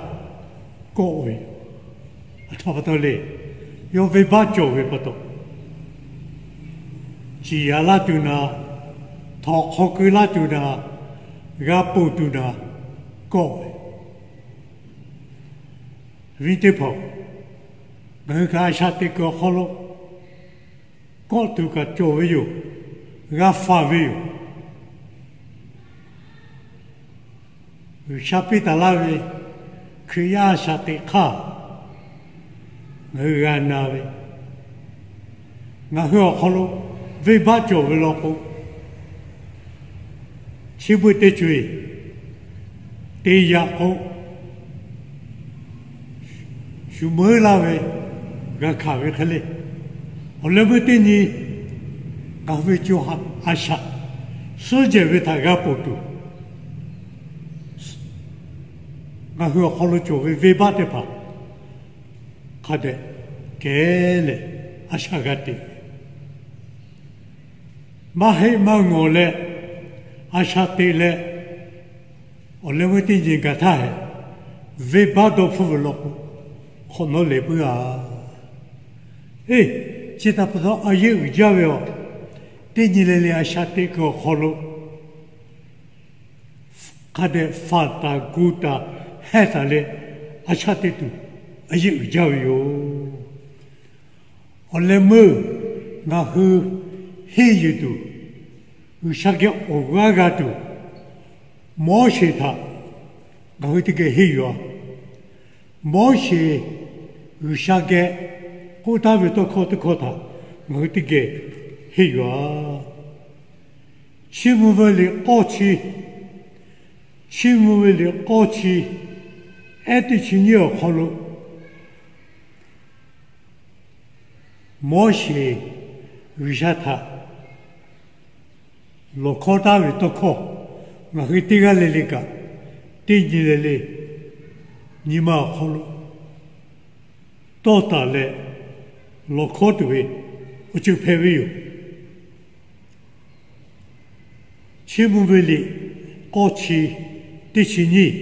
kawˆ ve, aˬ htoꞈ pa taw le. Yawˇ venˇbaˆ cawˬ ve pa taw, ciˍ yanˍ laˇ tuˬ naˍ, htawnˍ hk'aw keu laˇ tuˬ naˍ, g'a ponˬ tuˬ naˍ, kawˆ ve. Viˉ teˇ hpaˍ, ngaˬ hui kaꞈ a shaꞈ teꞈ kuiˬ awˬ hk'aw lo kawˆ tuˬ kaꞈ cawˬ ve yoˬ. G'a faˍ ve yoˬ. G'uiˬsha piˇ taˍ laˇ ve Hkriꞈ yaˇ a shaꞈ teꞈ hk'aˇ, ngaˬ hui g'a na ve, ngaˬ hui awˬ hk'aw lo venˇbaˆ cawˬ ve law k'o, chi beuꞈ teˇ co-eˬ te yaꞈ k'o, shu meuˉ laˇ ve g'a hkanˍ ve hk'e le. Awˬ leh meuˇ teˇ nyi ngaˬ hui ve co ha a shaꞈ suhˉ jehˬ ve htaꞈ g'a ponˬ tuˬ, ngaˬ hui awˬ hk'aw lo cawˬ ve venˇbaˆ teˇ hpaˍ hk'a dehꞈ kehˉ leh a shaꞈ g'a teꞈ, maˇ heˆ maˇ ngawˬ leh a shaꞈ teꞈ leh, awˬ leh meuˇ teˇ nyi gaˬ htaˇ hehꞈ, venˇbaˆ dawˇ hpfuhˇ ve law k'o, hk'awꞈ nawˉ lehˬ puiˉ a. Eˬ, chi htaꞈ pa taw a yeˆ uiˍ jaˇ ve yoˬ. Teˇ nyi le le a shaꞈ teꞈ kuiˬ awˬ hk'aw lo hk'a dehꞈ faˍ taˍ gu taˍ heh taˍ leh a shaꞈ teꞈ tuˬ a yeˆ uiˍ jaˇ ve yoˬ. Awˬ leh meuˇ ngaˬ hui henˇ yuˬ tuˬ, G'uiˬsha geh awˬ g'aˇ g'a tuˬ, Moˉseˍ htaꞈ ngaˬ hui teˇ geh henˇ yuˬ a. Moˉseˍ G'uiˬsha geh k'oˆ taˉ ve tawˇ hkawˇ teˇ hkawˇ htaꞈ ngaˬ hui teˇ geh henˇ yuˬ a. Chiˇ mvuh ve liꞈ k'awˇ chi, chiˇ mvuh ve liꞈ k'awˇ chi, ehˉ teˇ chi nyiˇ awˬ hk'aw lo Moˉseˍ G'uiˬsha htaꞈ lawˬ hkawˇ taˉ ve tawˇ hkawˇ, ngaˬ hui teˇ g'aˇ le le kaꞈ, teˇ nyi le le nyi ma awˬ hk'aw lo tawˇ taˍ leh lawˬ hkawˇ tuˬ ve awˬ ceuˬ hpehꞈ ve yoˬ. Chiˇ mvuh ve liꞈ k'awˇ chi, teˇ chi nyiˇ.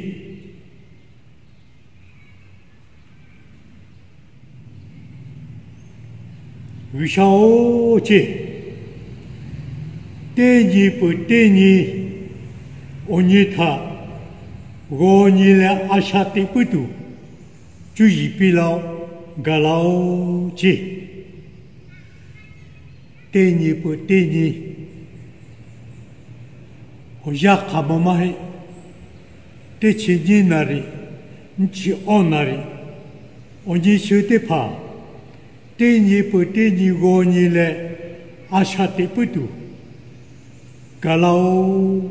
G'uiˬsha-oˬ ceˇ, teˇ nyi peuˬ teˇ nyi awˬ nyi htaꞈ g'aw nyi leh a shaꞈ teꞈ puiˉ tuˬ cuˇ yiˍ piˇ laˇ-oˆ, gaˬ laˇ-oˆ ceˇ. Teˇ nyi peuˬ teˇ nyi awˬ yanˇ hk'aˬ ma maˇ heˆ. Teˇ chi nyiˇ naˍ riˍ, nyiˇ chi awˇ naˍ riˍ, awˬ nyi shu teˇ hpaˍ teˇ nyi peuˬ teˇ nyi g'aw nyi leh a shaꞈ teꞈ puiˉ tuˬ gaˬ laˇ-oˆ,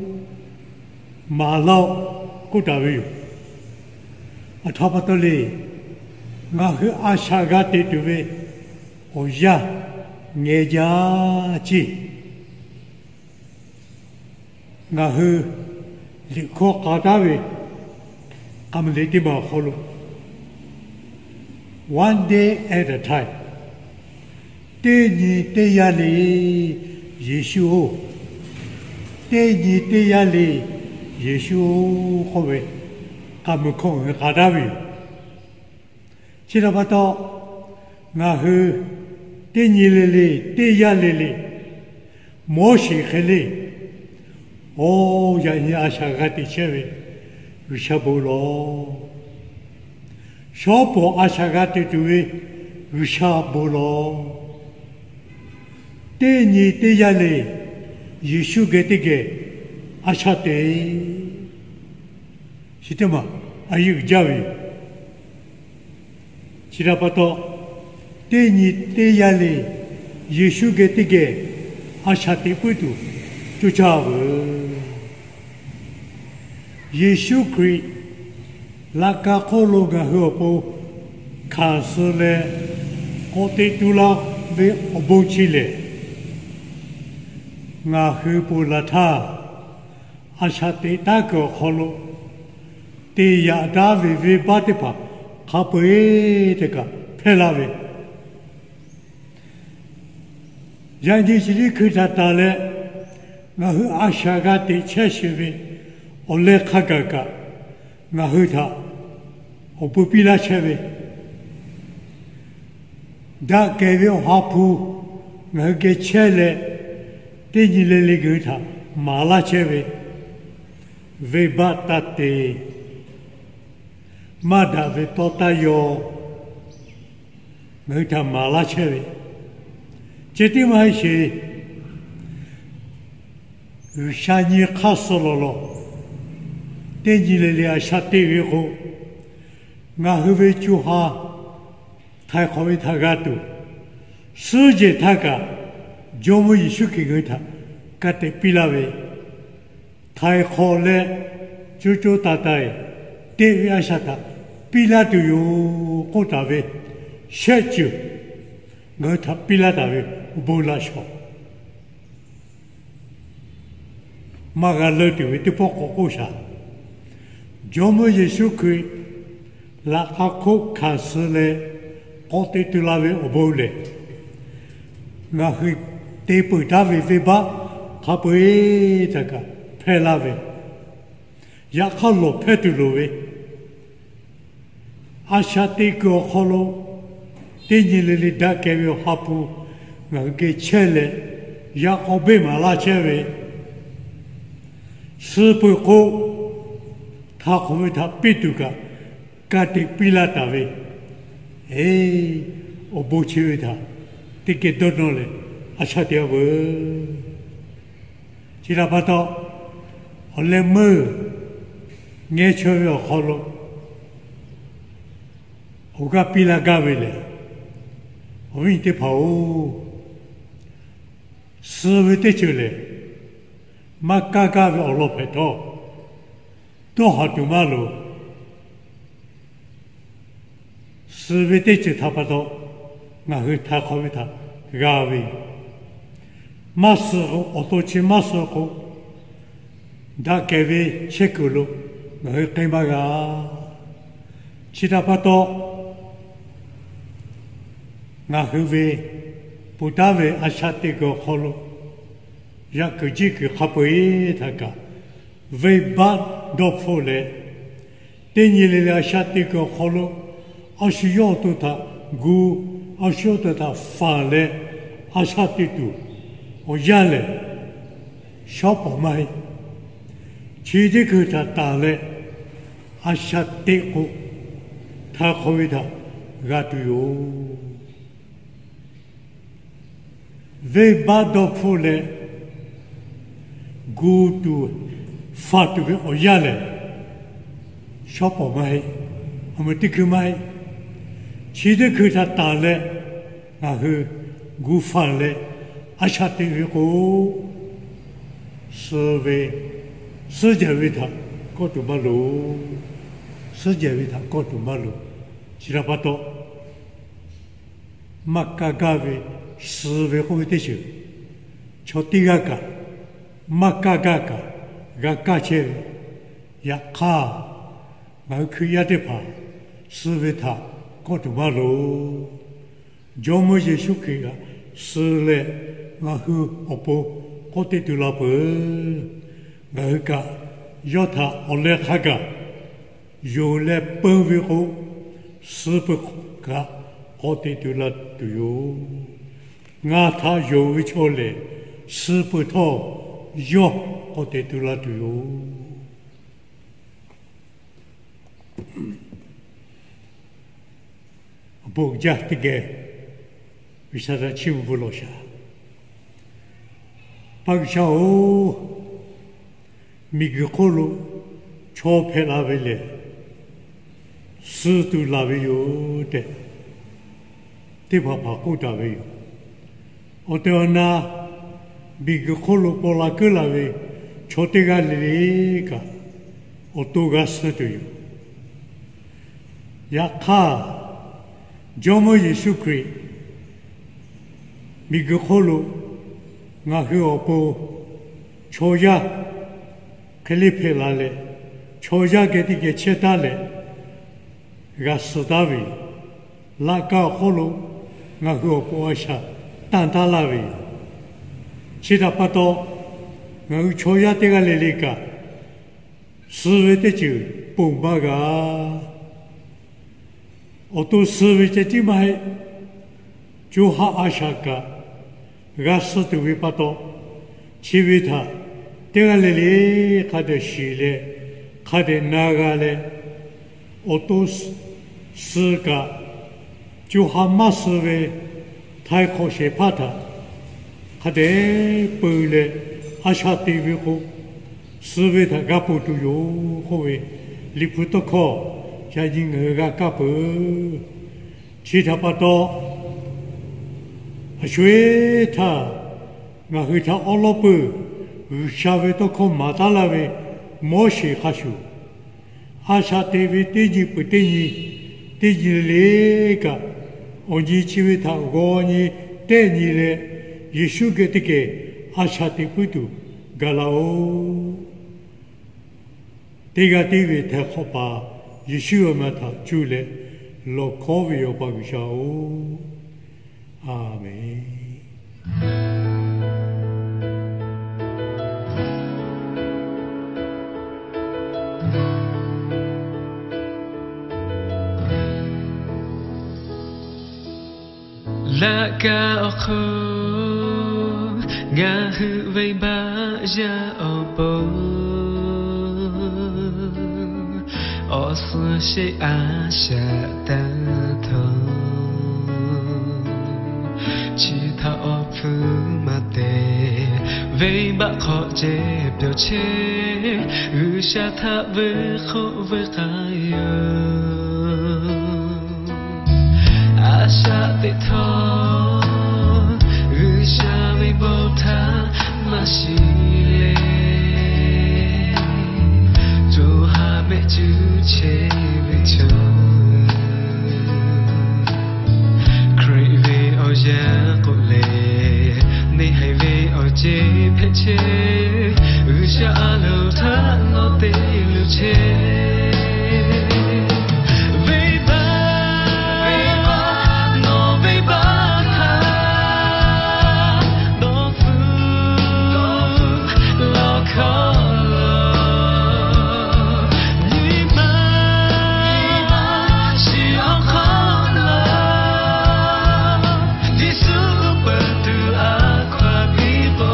maˍ laˇ-oˆ k'oˆ taˍ ve yoˬ. Aˬ htoꞈ pa taw le, ngaˬ hui a shaꞈ g'a teꞈ tuˬ ve awˬ yanˇ ngeh jaˇ ceˇ. Ngaˬ hui liꞈ hkawˇ k'a taˉ ve k'aˬ ma le teˇ ma awˬ hk'aw lo, one day at a time, teˇ nyi teˇ yanˇ le, Yeˍsuˆ-oˬ, teˇ nyi teˇ yanˇ le, Yeˍsuˆ-oˬ k'oˆ ve k'aˬ mui hkawˇ ngaˬ hui k'a taˉ ve yoˬ. Chi htaꞈ pa taw, Ngaˬ hui teˇ nyi le le, teˇ yanˇ le le, Moˉseˍ hk'e le, awˬ, yaꞈ nyi a shaꞈ g'a teꞈ chehˇ ve G'uiˬsha bon lawˬ. Shawˉ pawˍ a shaꞈ g'a teꞈ tuˬ ve G'uiˬsha bon lawˬ. Teˇ nyi teˇ yanˇ le, Yeˍsuˆ geh teˇ geh a shaꞈ teꞈ. Chi teˇ maˬ a yeˇ uiˍ jaˇ ve yoˬ. Chi htaꞈ pa taw, teˇ nyi teˇ yanˇ le, Yeˍsuˆ geh teˇ geh a shaꞈ teꞈ puiˉ tuˬ coˇ caˇ veuˬ. Yeˍsuˆ Hkriꞈ laꞈ ka hk'oˆ lo ngaˬ hui awˬ pon hkanˍ suh leh k'awꞈ teꞈ tu la ve awˬ bon chi lehˬ, ngaˬ hui ponˬ laˬ htaˇ, a shaꞈ teꞈ taˉ kuiˬ awˬ hk'aw lo te yaꞈ daˇ ve venˇbaˆ teˇ hpaˍ hk'a peu-eˬ teˇ kaꞈ hpehˇ laˇ ve, yaꞈ nyi chi teˇ hkui htaꞈ tanˬ leh, ngaˬ hui a shaꞈ g'a teꞈ chehˇ sheˍ ve awˬ leh hk'a gaˬ kaꞈ, ngaˬ hui htaꞈ awˬ bon piˇ laˇ chehˇ ve, daꞈ kehˬ ve Awˬ ha hpu ngaˬ hui geh chehˇ leh, teˇ nyi le le ngaˬ hui htaꞈ maˍ laˇ chehˇ ve, venˇbaˆ taˇ te, maˇ daꞈ ve tawˇ taˇ yaw, ngaˬ hui htaꞈ maˍ laˇ chehˇ ve, ceh tiˉ maˇ heˆ sheˍ. G'uiˬsha nyi hk'aˇ suh lawˬ lawˬ, teˇ nyi le le a shaꞈ teꞈ ve k'o, ngaˬ hui ve co ha htaiˍ hk'awꞈ ve htaꞈ g'a tuˬ, suhˉ jehˬ htaˇ kaꞈ Jawˇmawˇ Yeˍsuˆ Hkriꞈ ngaˬ hui htaꞈ ka tiꞈ piˇ laˇ ve, htaiˍ hk'awꞈ leh co co taiˍ taiˍ teꞈ ve a shaꞈ htaꞈ piˇ laˇ tuˬ yoˬ k'oˆ taˍ ve shehˆ ceuˬ ngaˬ hui htaꞈ piˇ laˇ taˍ ve awˬ bon laꞈ shawˍ maˇ g'a leuˆ tuˬ ve teˇ pawˆ k'awꞈ k'oˆ shaˍ. Jawˇmawˇ Yeˍsuˆ Hkriꞈ laꞈ ka hk'oˆ hkanˍ suh leh k'awꞈ teꞈ tu la ve awˬ bon lehˬ, ngaˬ hui te peuˬ taˉ ve venˇbaˆ hk'a peu-eˬ htaꞈ kaꞈ hpehˇ laˇ ve, yaꞈ hk'aˇ lawˬ hpehˇ tuˬ loˍ ve, a shaꞈ teꞈ kuiˬ awˬ hk'aw lo teˇ nyi le le daꞈ kehˬ ve Awˬ ha hpu ngaˬ hui geh chehˇ leh, yaꞈ k'aw beˆ maˍ laˇ chehˇ ve, suh peuˬ k'o, htaꞈ hk'awꞈ ve htaꞈ piˇ tuˬ kaꞈ, ka tiꞈ piˇ laˇ taˍ ve, eˬ, awˬ bon chi ve htaꞈ teˇ geh dawˇ nawˇ leh a shaꞈ teꞈ-a veuˬ. Chi htaꞈ pa taw, awˬ leh meuˇ ngeh chaweh ve awˬ hk'aw lo awˬ g'aˇ piˇ laˇ gaˇ ve lehˬ, awˬ viˉ nyi teˇ hpaˍ-oˬ, suh ve teˇ ceuˬ lehˬ, maˇ kaˇ gaˇ ve awˬ lawn hpehꞈ htawˇ, dawˇ haˍ tuˬ maˇ loˍ. Suh ve teˇ ceuˬ htaꞈ pa taw, ngaˬ hui htaꞈ hk'awꞈ ve htaꞈ g'a ve yoˬ. Maˇ suh k'o, awˬ to chi maˇ suh k'o, daꞈ kehˬ ve chehˇ kuiˬ lo ngaˬ hui k'ai maˇ g'a. Chi htaꞈ pa taw, ngaˬ hui ve ponˬ taˉ ve a shaꞈ teꞈ kuiˬ awˬ hk'aw lo, yaꞈ kuiˬ jiˆ kuiˬ hk'a peu-eˬ htaꞈ kaꞈ, venˇbaˆ dawˇ hpfuhˆ leh, teˇ nyi le le a shaꞈ teꞈ kuiˬ awˬ hk'aw lo, a shu yawˇ awˬ to htaꞈ gu, a shu yawˇ awˬ to htaꞈ faˍ leh a shaꞈ teꞈ tuˬ awˬ yanˇ lehˬ, shawˉ pawˍ maˇ heˆ. Chi teˇ hkui htaꞈ tanˬ leh a shaꞈ teꞈ k'o, htaꞈ hk'awꞈ ve htaꞈ g'a tuˬ yoˬ. Venˇbaˆ dawˇ hpfuhˆ leh gu tuˬ, faˍ tuˬ ve awˬ yanˇ lehˬ, shawˉ pawˍ maˇ heˆ. Awˬ meh teˇ hkui maˇ heˆ. Chi teˇ hkui htaꞈ tanˬ leh ngaˬ hui gu faˍ leh a shaꞈ teꞈ ve k'o, suh ve, suhˉ jehˬ ve htaꞈ kawˆ tuˬ maˇ loˍ. Suhˉ jehˬ ve htaꞈ kawˆ tuˬ maˇ loˍ. Chi htaꞈ pa taw, maˇ kaˇ gaˇ ve, suh ve k'oˆ ve teˇ ceuˬ, chaw teˇ g'aˇ kaꞈ maˇ kaˇ gaˇ kaꞈ g'a kaˇ chehˇ ve. Yaꞈ hk'aˇ, ngaˬ hui Hkriꞈ yaˇ teˇ hpaˍ suh ve htaꞈ kawˆ tuˬ maˇ loˍ. Jawˇmawˇ Yeˍsuˆ Hkriꞈ htaꞈ suh leh ngaˬ hui awˬ pon k'awꞈ teꞈ tuˬ la peuˬ. Ngaˬ hui kaꞈ yawˇ htaꞈ awˬ leh hk'a gaˬ yonˍ leh peu ve k'o, suh peuˬ kaꞈ k'awꞈ te tuˬ la tuˬ yoˬ. Ngaˬ htaꞈ yonˍ ve chaw lehˬ, suh peuˬ htawˇ yawˇ k'awꞈ te tuˬ la tuˬ yoˬ. Awˬ bon jaˇ teˇ geh G'uiˬsha htaꞈ chiˇ mvuh lawˬ shaˍ. Paˍ G'uiˬsha-oˬ, miˬguiˬ hk'oˆ lo chaw hpehꞈ la ve lehˬ, suh tuˬ laˬ ve yoˬ tehꞈ, teˇ hpaˍ hpaˍ k'oˆ taˍ ve yoˬ. Awˬ tehˬ awˬ na miˬguiˬ hk'oˆ lo paw la keuˉ la ve chaw teˇ g'aˇ le le kaꞈ, awˬ to g'a suh tuˬ yoˬ. Yaꞈ hk'aˇ, Jawˇmawˇ Yeˍsuˆ Hkriꞈ miˬguiˬ hk'oˆ lo ngaˬ hui awˬ pon chaw yaˇ hk'e le hpehꞈ la leh, chaw yaˇ geh teˇ geh chehˇ taˉ leh, g'a suh taˉ ve yoˬ. Laꞈ ka awˬ hk'oˆ lo ngaˬ hui awˬ pon a shaꞈ tanˇ taˉ laˇ ve yoˬ. Chi htaꞈ pa taw, ngaˬ hui chaw yaˇ teˇ g'aˇ le le kaꞈ, suh ve teˇ ceuˬ ponˬ maˇ g'a. Awˬ to suh ve ceh tiˉ maˇ heˆ. Co ha a shaꞈ kaꞈ g'a suh tuˬ ve pa taw, chi ve htaꞈ teˇ g'aˇ le le hk'a dehꞈ shiˍ leh, hk'a dehꞈ na g'a leh, awˬ to suh kaꞈ, co ha maˇ suh ve htaiˍ hk'awꞈ shehˍ hpaˇ htaꞈ hk'a dehꞈ peu leh, a shaꞈ teꞈ ve k'o, suh ve htaꞈ g'a ponˬ tuˬ yoˬ k'oˆ ve, Liꞈ hpu tawˇ hkawˇ yaꞈ nyi ngaˬ hui g'a kaˇ peuˬ. Chi htaꞈ pa taw, a sho-eˬ htaˇ ngaˬ hui htaꞈ awˉ lawˉ peuˬ G'uiˬsha ve tawˇ hkawˇ maˍ taˉ laˇ ve Moˉseˍ hk'a shuˍ, a shaꞈ teꞈ ve teˇ nyi peuˬ teˇ nyi, teˇ nyi le kaꞈ, awˬ nyi chi ve htaꞈ g'aw nyi tehˆ nyi leh, Yeˍsuˆ geh teˇ geh a shaꞈ teꞈ puiˉ tuˬ gaˬ laˇ-oˆ. Teˇ g'aˇ tiˉ ve htaiˍ hk'awꞈ paˍ Yeˍsuˆ ve awˬ meh htaꞈ cuˇ leh lawˬ hkawˉ ve yoˬ, Paˍ G'uiˬsha-oˬ, Aˍmenˍ. Laꞈ ka awˬ hk'aw ngaˬ hui venˇbaˆ yaˇ awˬ pon, awˬ suhˍ sheˆ a shaꞈ tanˇ htawˇ, chi htaꞈ awˬ hpfuhˇ maˇ te, venˇbaˆ hk'aw ceh pyawˬ chehˇ, G'uiˬsha htaꞈ vuiˇ hk'oˆ vuiˇ k'ai yoˬ. A shaꞈ teꞈ htawˇ, G'uiˬsha ve bon htaꞈ maˇ shiˍ leh, co ha mehˆ cuˇ chehˇ ve chaw, Hkriꞈ ve awˬ yanˇ k'oˆ leh, neˇ haiˬ ve awˬ ceˬ hpehꞈ chehˇ, G'uiˬsha a loˍ htaꞈ nawˬ te luˬ chehˇ. Venˇbaˆ, nawˬ venˇbaˆ htaꞈ dawˇ hpfuhˇ lawˬ hkawˇ lawˬ, nyi ma shiˍ awˬ hk'aw lo, Yeˍsuˆ peuˬ tuˬ a hkaw-anˬ piˇ k'o,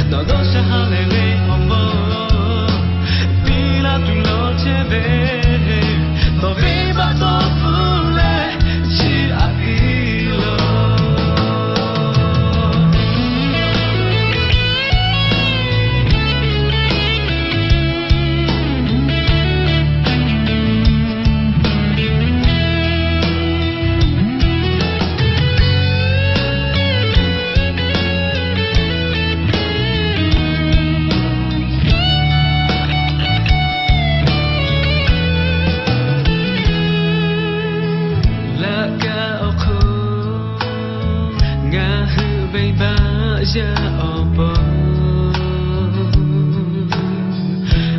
nawˬ dawˇ sha ha lehˬ ve awˬ mawˇ piˇ laˇ tuˬ lawˬ chehˇ ve, nawˬ venˇbaˆ dawˇ hpfuhˇ leh, chi aꞈ piˇ lawˬ. Laꞈ ka awˬ hk'aw ngaˬ hui venˇbaˆ yaˇ awˬ pon,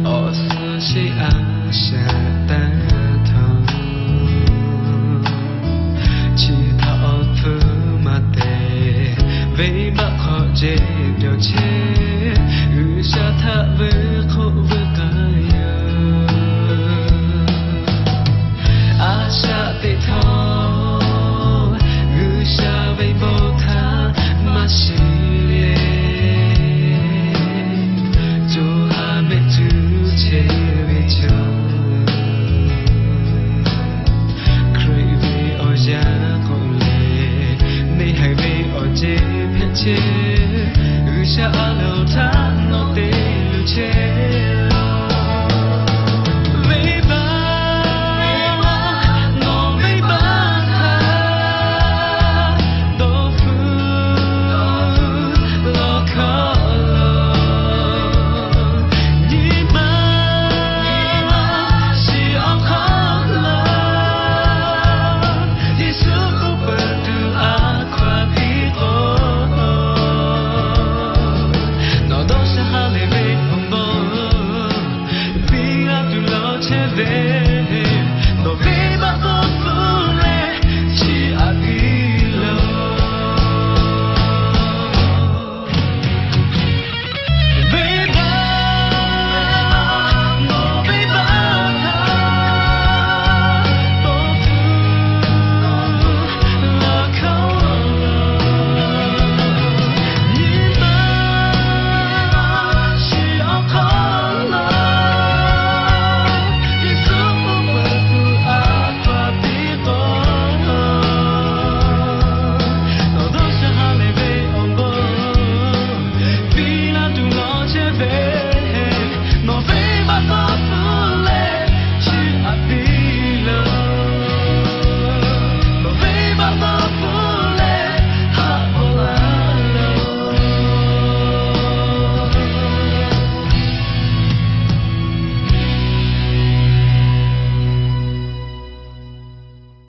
awˬ suhˍ sheˆ a shaꞈ tanˇ htawˇ, chi htaꞈ awˬ hpfuhˇ maˇ te, venˇbaˆ hk'aw ceh pyawˬ chehˇ, G'uiˬsha htaꞈ vuiˇ hk'oˆ vuiˇ k'ai yoˬ. A chehˇ, G'uiˬsha a le